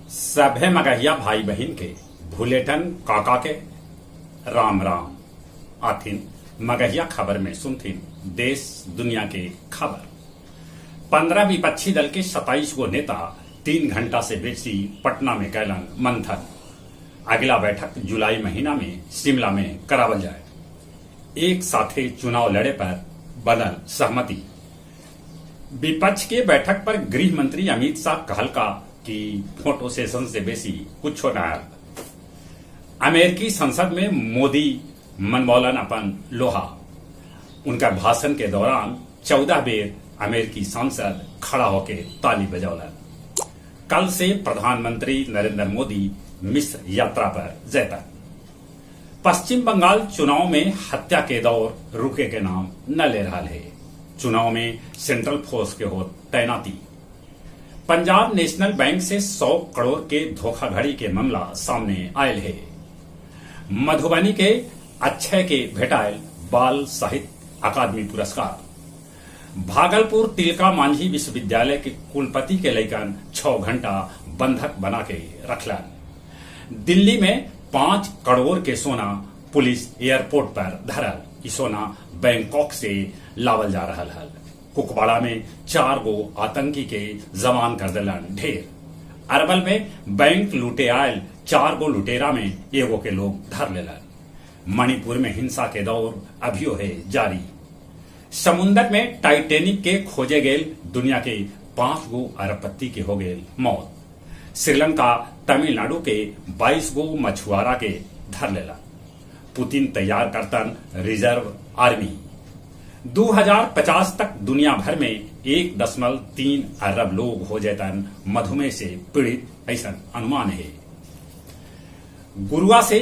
सभे मगहिया भाई बहिन के भुलेटन काका के राम राम। आथिन मगहिया खबर में सुनथिन देश दुनिया के खबर। 15 विपक्षी दल के 27 गो नेता 3 घंटा से बेसी पटना में कैलन मंथन। अगला बैठक जुलाई महीना में शिमला में करावल जाए। एक साथे चुनाव लड़े पर बनल सहमति। विपक्ष के बैठक पर गृह मंत्री अमित शाह कहलका कि फोटो सेशन से बेसी कुछो न आयल। अमेरिकी संसद में मोदी मनबौलन अपन लोहा। उनका भाषण के दौरान 14 बेर अमेरिकी सांसद खड़ा होके ताली बजौलन। कल से प्रधानमंत्री नरेंद्र मोदी मिस्र यात्रा पर जयतन। पश्चिम बंगाल चुनाव में हत्या के दौर रुके के नाम न ले रहा है। चुनाव में सेंट्रल फोर्स के हो तैनाती। पंजाब नेशनल बैंक से 100 करोड़ के धोखाधड़ी के मामला सामने आयल है। मधुबनी के अक्षय के भेटायल बाल साहित्य अकादमी पुरस्कार। भागलपुर तिलका मांझी विश्वविद्यालय के कुलपति के लैकन 6 घंटा बंधक बना के रखलन। दिल्ली में 5 करोड़ के सोना पुलिस एयरपोर्ट पर धरल। ई सोना बैंकॉक से लावल जा रहा हल। कुपवाड़ा में 4 गो आतंकी के जवान कर दिलन ढेर। अरवल में बैंक लूटे आयल 4 गो लुटेरा में एगो के लोग धर लेलन। मणिपुर में हिंसा के दौर अभियो है जारी। समुन्दर में टाइटेनिक के खोजे गेल दुनिया के 5 गो अरबपति के हो गेल मौत। श्रीलंका तमिलनाडु के 22 गो मछुआरा के धर लेला। पुतिन तैयार करतन रिजर्व आर्मी। 2050 तक दुनिया भर में 1.3 अरब लोग हो जैतन मधुमेह से पीड़ित, ऐसा अनुमान है। गुरुआ से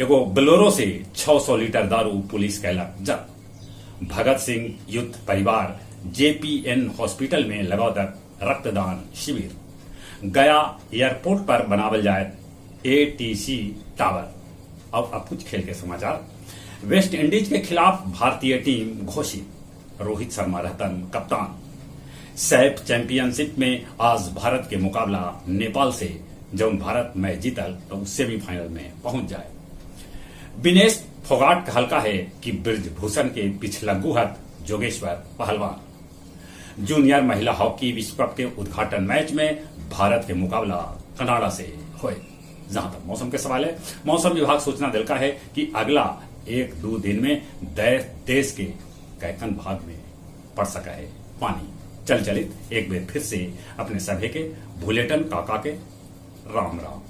एगो बोलेरो से 600 लीटर दारू पुलिस कैलक जब्त। भगत सिंह युद्ध परिवार जेपीएन हॉस्पिटल में लगौतक रक्तदान शिविर। गया एयरपोर्ट पर बनावल जाए एटीसी टावर। अब कुछ खेल के समाचार। वेस्ट इंडीज के खिलाफ भारतीय टीम घोषित, रोहित शर्मा रहतन कप्तान। सैफ चैंपियनशिप में आज भारत के मुकाबला नेपाल से, जब भारत मैच जीतल तो सेमीफाइनल में पहुंच जाए। विनेश फोगाट कहलका है कि ब्रजभूषण के पिछलग्गू हत जोगेश्वर पहलवान। जूनियर महिला हॉकी विश्व कप के उद्घाटन मैच में भारत के मुकाबला कनाडा से होए। जहां तक मौसम के सवाल है, मौसम विभाग सूचना दिलका है कि अगला 1-2 दिन में देश के कैकन भाग में पड़ सका है पानी। चल चलित एक बार फिर से अपने सभे के भुलेटन काका के राम राम।